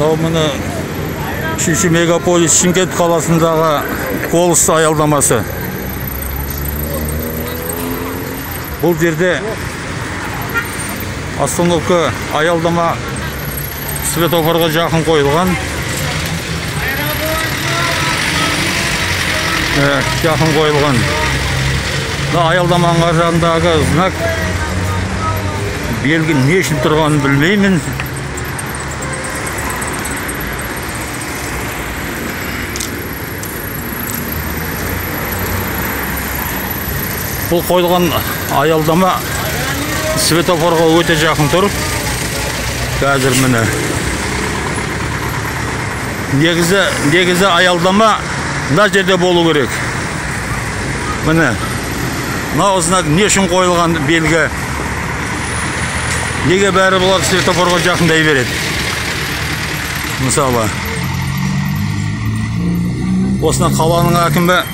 Мынау міне 3-ші мегаполис Шымкент қаласындағы Колос аялдамасы. Бұл жерде остановка аялдама светофорға жақын қойылған. Жақын қойылған. Мына аялдаманың ар жағындағы знак белгі не үшін тұрғанын білмеймін. Бұл қойылған аялдама светофорға өте жақын тұр. Қазір міне. Негізі аялдама мына жерде болу керек. Міне. Мынау знак не үшін қойылған белгі? Неге бәрі бұлар светофорға жақындай береді? Мысалы. Осыны қаланың әкімі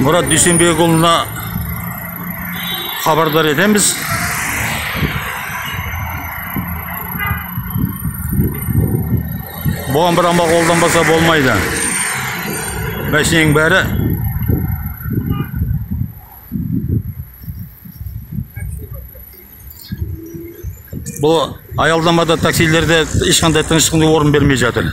Мұрат Дүйсенбекұлына хабардар етеміз. Бұған бір амал қолданбаса болмайды. Мәшиненің бәрі бұл аялдамада таксилерде ешқандай тыныштық орын бермей жатыр.